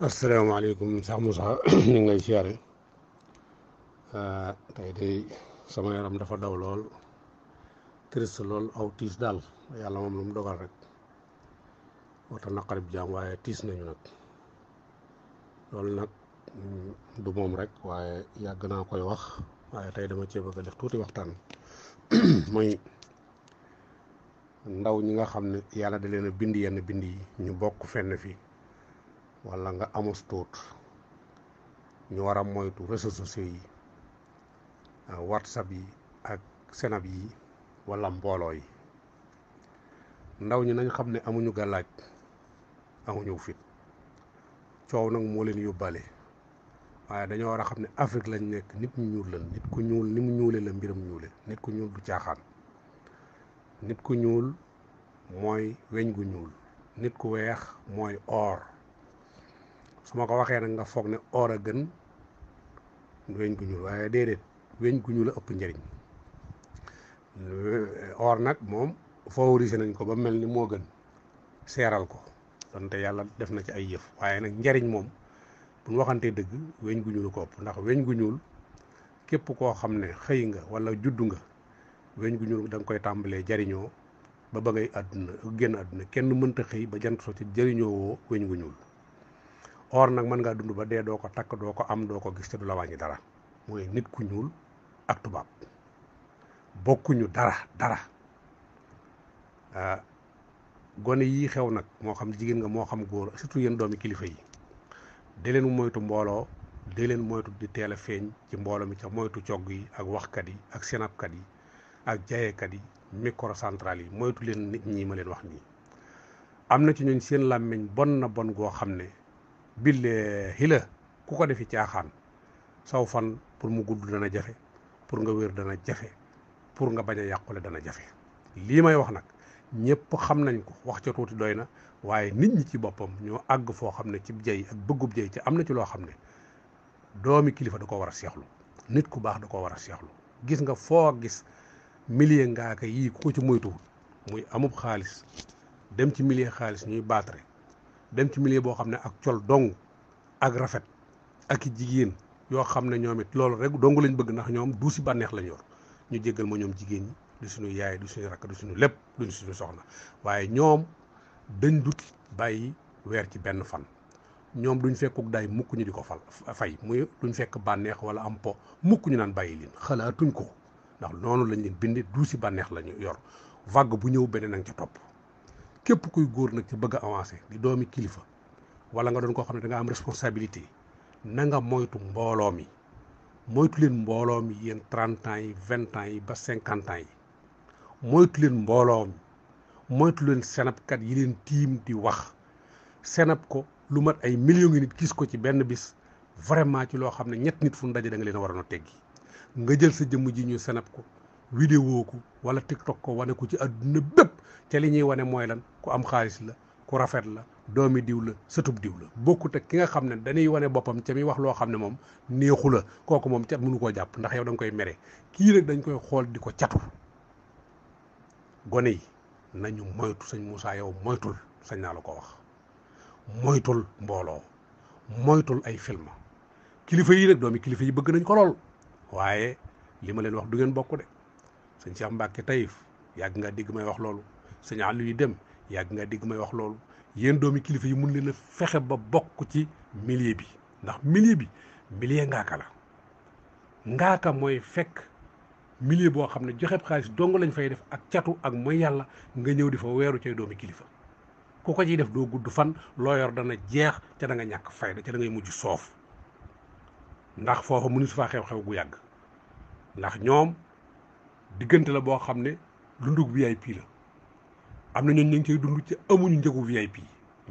asalaamaaleykum sax Moussa ñu ngi lay siyaare tey day sama yaram dafa daw lool triste lool aw tiis daal yàlla moom lu mu dogal rek wata naqarib jaam waaye tiis nañu nag loolu nag du moom rek waaye yàgg naa koy wax waaye tey dama cee bëgg a def tuuti waxtaan mooy ndaw ñi nga xam ne yàlla da leen a bind yenn bind yi ñu bokk fenn fi wala nga amus tuut ñu war a moytu réseaux sociaux yi whatsapp yi ak senab yi wala mbooloo yi ndaw ñi nañ xam ne amuñu gàllaaj amuñu fit coow nag moo leen yóbbale waaye dañoo war a xam ne Afrique lañ nekk nit ñu ñuul lan nit ku ñuul ni mu ñuule la mbiram ñuule nit ku ñuul du caaxaan nit ku ñuul mooy weñ gu ñuul nit ku weex mooy or su ma ko waxee nag nga foog ne or a gën weñ gu ñuul waaye déedéet weñ gu ñuul a ëpp njëriñ or nag moom favorisé nañ ko ba mel ni moo gën seeral ko donte yàlla def na ci ay yëf waaye nag njariñ moom bu ñu waxantee dëgg weñ gu ñuul ko ëpp ndax weñ gu ñuul képp koo xam ne xëy nga wala juddu nga weñ gu ñuul da nga koy tàmbalee jariñoo ba ngay àdduna génn àdduna kenn mënta xëy ba jant so ci jariñoo woo weñ gu ñuul or nag mën ngaa dund ba dee doo ko takk doo ko am doo ko gis te du la wàññi dara mooy nit ku ñuul ak tubaab bokkuñu dara gone yii xew nag moo xam jigéen nga moo xam góor surtout yéen doomi kilifa yi de leen moytu mbooloo de leen moytu di teel a feeñ ci mbooloo mi ca moytu cogg yi ak waxkat yi ak senapkat yi ak jayekat yi microcentral yi moytu leen nit ñi ma leen wax nii am na ci ñooñ seen làmmiñ bon na bon goo xam ne billaahi la ku ko defi caaxaan saw fan pour mu gudd dana jafe pour nga wér dana jafe pour nga bañ a yàqule dana jafe lii may wax nag ñëpp xam nañ ko wax ca tuuti doy na waaye nit ñi ci boppam ñoo àgg foo xam ne ci jëy ak bëggub jëy ci am na ci loo xam ne doomi kilifa da ko war a seexlu nit ku baax da ko war a seexlu gis nga foo gis milieu ngaaka yii ku ko ci moytuwul muy amub xaalis dem ci milieu xaalis ñuy baatare dem ci milieu boo xam ne ak col dong ak rafet ak i jigéen yoo xam ne ñoom it loolu rek dong lañ bëgg ndax ñoom du si bànneex lañ yor ñu jéggal ma ñoom jigéen ñi du suñu yaay du suñu rakk du suñu lépp duñu suñu soxna waaye ñoom dañ dut bàyyi weer ci benn fan ñoom duñ fekkuk daay mukk ñu di ko fay muy duñ fekk bànneex wala am po mukk ñu naan bàyyi leen xalaatuñ ko ndax noonu lañ leen binde du si bànneex lañu yor vague bu ñëw beneen nag ca topp képp kuy góor nag ci bëgg a avancé di doomi kilifa wala nga doon koo xam ne da nga am responsabilité na nga moytu mbooloo mi moytu leen mbooloo mi yéen 30 ans yi 20 ans yi ba 50 ans yi moytu leen mbooloo mi moytu leen senapkat yi leen tiim di wax senap ko lu mat ay millions ngi nit gis ko ci benn bis vraiment ci loo xam ne ñett nit fu ndaje da nga leen a waroon a teggi nga jël sa jëmm ji ñu senap ko vidéo ko wala tiktok ko wane ko ci àdduna bépp te li ñuy wane mooy lan ku am xaalis la ku rafet la doomi diw la sëtub diw la bokkut ak ki nga xam ne dañuy wane boppam ca mi wax loo xam ne moom neexu la kooku moom cat mënu koo jàpp ndax yow da nga koy mere kii nag dañ koy xool di ko catu gone yi nañu moytu sëñ Moussa yow moytul sañ naa la ko wax moytul mbooloo moytul ay film kilifa yi nag doomi kilifa yi bëgg nañ ko lool waaye li ma leen wax du ngeen bokk de sëñ Cheikh Mbacke Taïf yàgg nga dégg may wax loolu sëñ Aliou yi dem yàgg nga dégg may wax loolu yéen doomi kilifa yi mun leen a fexe ba bokk ci milieu bi ndax milieu bi milieu ngaaka la ngaaka mooy fekk milieu boo xam ne joxeb xaalis dong lañ fay def ak catu ak mooy yàlla nga ñëw di fa weeru cay doomi kilifa ku ko ciy def doo gudd fan loo yor dana jeex ca da nga ñàkk fayda ca da ngay mujj soof ndax foofa mënu su faa xew-xew gu yàgg ndax ñoom diggante la boo xam ne dundug VIP la am na ñooñu ñu ngi cay dund ci amuñu njëgu VIP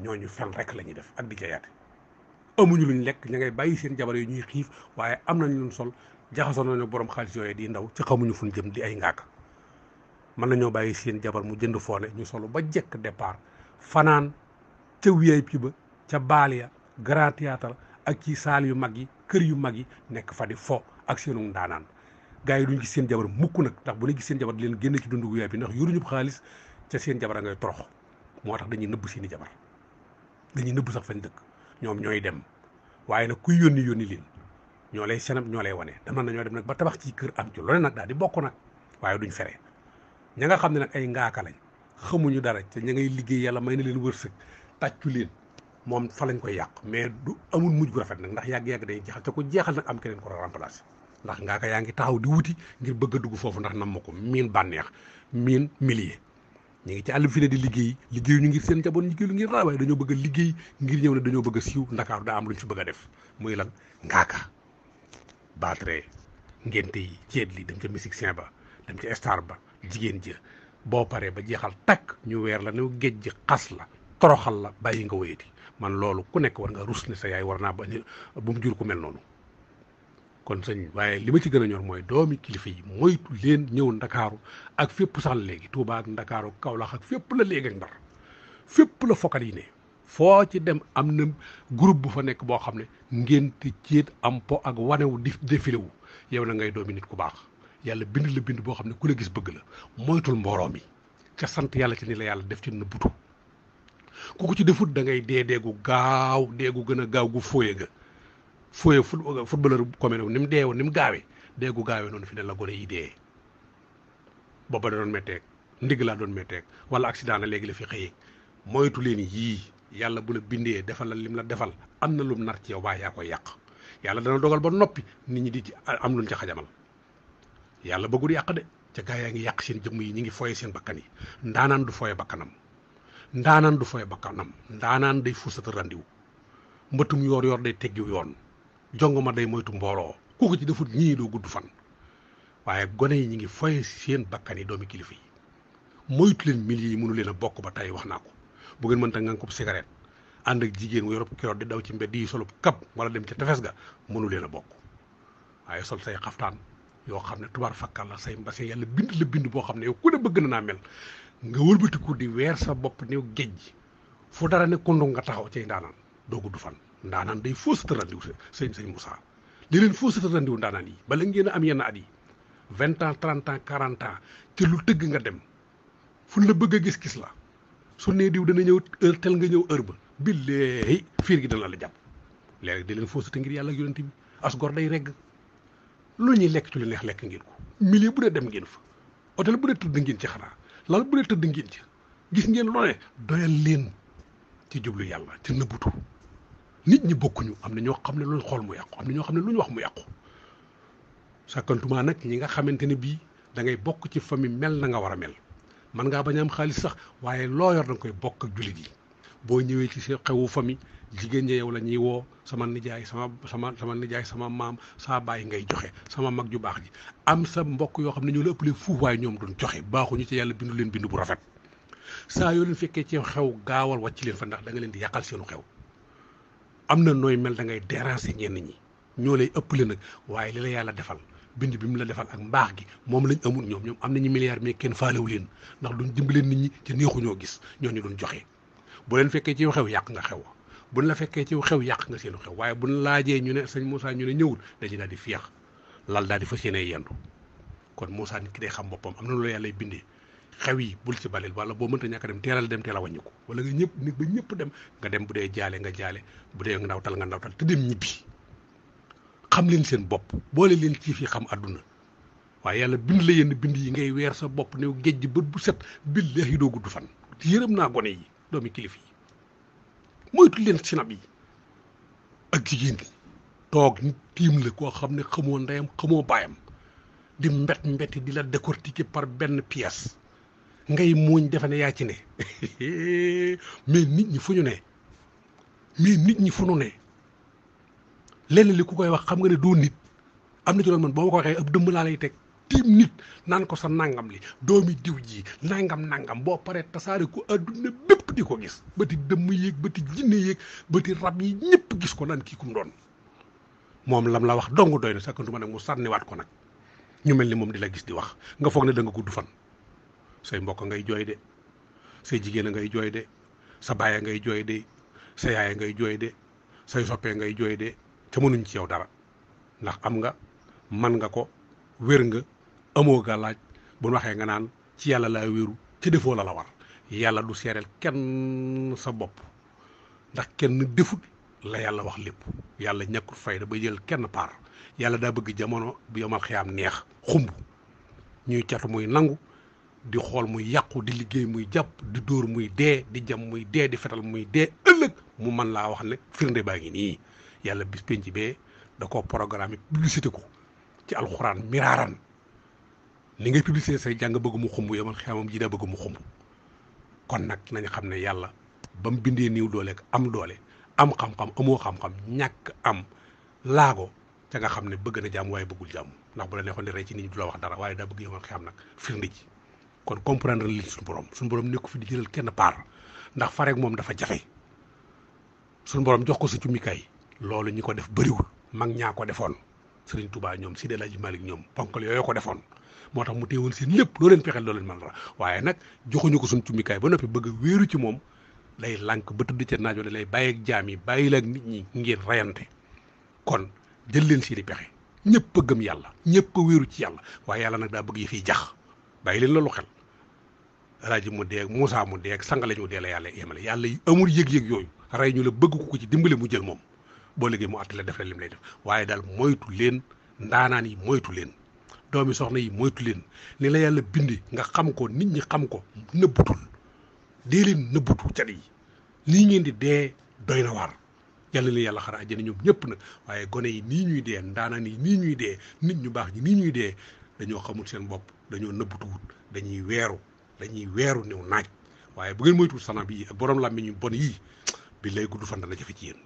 ñooñu fen rek la ñuy def ak di ca yaate amuñu luñ lekk ña ngay bàyyi seen jabar yi ñuy xiif waaye am nañ luñ sol jaxasoo nañu borom xaalis yooyu di ndaw ci xamuñu fuñ jëm di ay ngaaka mën nañoo bàyyi seen jabar mu jënd foone ñu solo ba jekk départ fanaan ca VIP ba ca baal ya grand théâtre ak ci saal yu mag yi kër yu mag yi nekk fa di fo ak seenu ndaanaan gars yi duñ gis seen jabar mukk nag ndax bu ne gis seen jabar di leen génn ci dundu VIP ndax yoruñu xaalis ca seen jabar a ngay torox moo tax dañuy nëbb seeni jabar dañuy nëbb sax fañ dëkk ñoom ñooy dem waaye nag kuy yónni leen ñoo lay senab ñoo lay wane dama nañoo dem nag ba tabax ci kër am ci loolu nag daal di bokk nag waaye duñ fere ña nga xam ne nag ay ngaaka lañ xamuñu dara te ña ngay liggéey yàlla may na leen wërsëg tàccu leen moom fa lañ koy yàq mais du amul mujj gu rafet nag ndax yàgg-yàgg day jeexal te ku jeexal nag am keneen ko remplacer ndax ngaaka yaa ngi taxaw di wuti ngir bëgg a dugg foofu ndax nam ma ko miin bànneex miin millier ñu ngi ci àll bi fi ne di liggéey ñu ngir seen njaboot liggéey lu ngir raa waaye dañoo bëgg a liggéey ngir ñëw ne dañoo bëgg a siiw ndakaaru daa am luñ fi bëgg a def muy lan ngaaka baatre ngénte yi ceet li dem ca musicien ba dem ca star ba jigéen ja boo paree ba jeexal takk ñu weer la ne géej ji xas la toroxal la bàyyi nga wéyati man loolu ku nekk war nga rus ne sa yaay war naa ba bu mu jur ku mel noonu kon sëñ waaye li ma ci gën a ñor mooy doomi kilifa yi moytu leen ñëw ndakaaru ak fépp sax léegi Touba ak ndakaaru Kaolack ak fépp la léegi ak Ndar fépp la fokkal yi ne foo ci dem am na groupe bu fa nekk boo xam ne ngénte ceet am po ak wanewu di défilé wu yow na ngay doomi nit ku baax yàlla bind la bind boo xam ne ku la gis bëgg la moytul mbooloo mi ca sant yàlla ci ni la yàlla def ci na butu ku ko ci defut da ngay deegu gaaw deegu gën a gaaw gu fooye ga fooye footballeur commune ni mu deewoon ni mu gaawee deegu gaawee noonu fi ne la gone yi dee booba da doon metteeg ndigg laa doon metteeg wala accident na léegi la fi xëyee moytu leen yii yàlla bu la bindee defal la lim la defal am na lum nar ci yow waaye yaa koy yàq yàlla dana dogal ba noppi nit ñi di ci am luñ ca xajamal yàlla bëggul yàq de ca gaa yaa ngi yàq seen jëmm yi ñi ngi foye seen bakkan yi ndaanaan du foye bakkanam ndaanaan day fuusata randiwu mbëtum yoor day teggiw yoon jongoma day moytu mbooloo ku ko ci defut ñii doo gudd fan waaye gone yi ñi ngi foye seen bakkan yi doomi kilifa yi moytu leen milieu yi mënu leen a bokk ba tey wax naa ko bu ngeen mënta nga ko cigarette ànd ak jigéen wu yorop kiroot di daw ci mbedd yi solub kap wala dem ca tefes ga mënu leen a bokk waaye sol say xaftaan yoo xam ne tubaar fakkal la say mbase yàlla bind la bind boo xam ne yow ku ne bëgg na naa mel nga wëlbatiku di weer sa bopp new géej fu dara ne kundu nga taxaw cay ndaanaan doo gudd fan ndaanaan day faussata randiw sëñ Moussa li leen faussata randiw ndaanaan yi bala ngeen a am yenn at yi 20 ans 30 ans 40 ans te lu tëgg nga dem fu la bëgg a gis la su nee diw dana ñëw heure tel nga ñëw heure ba billahi fiir gi dana la jàpp léegi di leen faussata ngir yàlla ak yonent bi as gor day regg lu ñuy lekk ci lu neex lekk ngeen ko milieu bu dee dem ngeen fa hôtel bu dee tëdd ngeen ci xanaa lal bu dee tëdd ngeen ci gis ngeen loo ne doyal leen ci jublu yàlla ci nëbbutu nit ñi bokkuñu am na ñoo xam ne luñ xool mu yàqu am na ñoo xam ne lu ñu wax mu yàqu sàkkantuma nag ñi nga xamante ne bii da ngay bokk ci famille mel na nga war a mel man ngaa bañ a am xaalis sax waaye loo yor da nga koy bokk ak jullit yi boo ñëwee ci sa xewu famille jigéen ñi yow la ñuy woo sama nijaay sama nijaay sama maam saa bàyyi ngay joxe sama mag ju baax ji am sa mbokk yoo xam ne ñoo la ëppalee fuuf waaye ñoom duñ joxe baaxuñu ci yàlla bindu leen bindu bu rafet saa yoo leen fekkee ci xew gaawal wàcc leen fa ndax da nga leen di yàqal seenu xew am na nooy mel da ngay déranger ñenn ñi ñoo lay ëppale nag waaye li la yàlla defal bind bi mu la defal ak mbaax gi moom lañ amul ñoom am nañu milliards mais kenn faalewu leen ndax duñ dimbaleen nit ñi ci neexuñoo gis ñooñu duñ joxe bu leen fekkee ci xew yàq nga xew buñ la fekkee ci xew yàq nga seenu xew waaye buñ laajee ñu ne sëñ Moussa ñu ne ñëwul dañuy daal di féex lal daal di fas yéene yendu kon Moussa nit ki day xam boppam am na loolu yàlla bindee xew yi bul ci balil wala boo mënta ñàkk dem teel a wàññi ko wala nga ñëpp nit ba ñëpp dem nga dem bu dee jaale nga jaale bu dee ndawtal nga ndawtal te dem ñibbi xam leen seen bopp boole leen ci fi xam àdduna waaye yàlla bind la yenn bind yi ngay weer sa bopp new géej gi bët bu set billahi doo gudd fan yërëm naa gone yi doomi kilifa yi moytu leen sinab yi ak jigéen ñi toog tiim la koo xam ne xamoo ndeyam xamoo baayam di mbet di la décortiquer par benn pièce ngay muuñ defe ne yaa ci ne mais nit ñi fu ñu ne lenn li ku koy wax xam nga ne doo nit am na ci loolu man boo ma ko waxee ab dëmm laa lay teg tiim nit naan ko sa nangam li doomi diw ji nangam boo paree tasaare ko adduna bépp di ko gis bëti dëmm yéeg bëti jinne yéeg bëti rab yi ñëpp gis ko naan kii kum doon moom lam la wax dong doy na sakkantuma nag mu sànniwaat ko nag ñu mel ni moom di la gis di wax nga foog ne da nga gudd fan say mbokk ngay jooy de say jigéen a ngay jooy de sa baay a ngay jooy de sa yaay a ngay jooy de say soppee ngay jooy de te mënuñ ci yow dara ndax am nga man nga ko wér nga amoo gàllaaj bu ñu waxee nga naan ci yàlla laa wéeru ci defoo la war yàlla du seereel kenn sa bopp ndax kenn defut la yàlla wax lépp yàlla ñàkkul fayda ba jël kenn paar yàlla daa bëgg jamono bi yomal xiyaam neex xumb ñuy catu muy nangu di xool muy yàqu di liggéey muy jàpp di dóor muy dee di jam muy dee di fetal muy dee ëllëg mu mën laa wax ne firnde baa ngi nii yàlla bis penc bee da koo programme publicité ko ci alxuraan miraaran ni ngay publicité say jàng bëgg mu xumb yomal xiyaamam ji daa bëgg mu xumb kon nag nañ xam ne yàlla ba mu bindee niw doole am doole am xam-xam amoo xam-xam ñàkk am laago ca nga xam ne bëgg na jàmm waaye bëggul jàmm ndax bu la neexoon di rey ci nit ñi du la wax dara waaye daa bëgg yomal xiyaam nag firnde ji kon comprendre li suñu borom nekku fi di jëlal kenn paar ndax farek moom dafa jafe suñu borom jox ko sa cummikaay loolu ñi ko def bëriwul mag ñaa ko defoon Serigne Touba ñoom Seydi El Hadji Malick ñoom ponkal yooyu ko defoon moo tax mu téewal seen lépp loo leen fexeel loo leen mën dara waaye nag joxuñu ko suñu cummikaay ba noppi bëgg wéeru ci moom lay lànk ba tëdd ca naajoo lay bàyyi ak jaam yi bàyyi la ak nit ñi ngeen rayante kon jël leen seeni pexe ñëpp a gëm yàlla ñëpp a wéeru ci yàlla waaye yàlla nag daa bëgg yi fiy jax bàyyi leen loolu xel Alaaji mu dee ak Moussa mu dee ak sangale ñu dee la yàlla yemale yàlla yi amul yëg-yëg yooyu rey ñu la bëgg ko ci dimbale mu jël moom boo liggéey mu àtt la def la lim lay def waaye daal moytu leen ndaanaan yi moytu leen doomi soxna yi moytu leen ni la yàlla bindi nga xam ko nit ñi xam ko nëbbutul dee leen nëbbutu cat yi nii ngeen di dee doy na waar yàlla leen yàlla xara àjjana ñoom ñëpp nag waaye gone yi nii ñuy dee ndaanaan yi nii ñuy dee nit ñu baax ñi nii ñuy dee dañoo xamul seen bopp dañoo nëbbutuwut dañuy weeru new naaj waaye bu ngeen moytuwul sana bi ak borom làmmiñ ñu bon yii bi lay gudd fan dana jafe ci yéen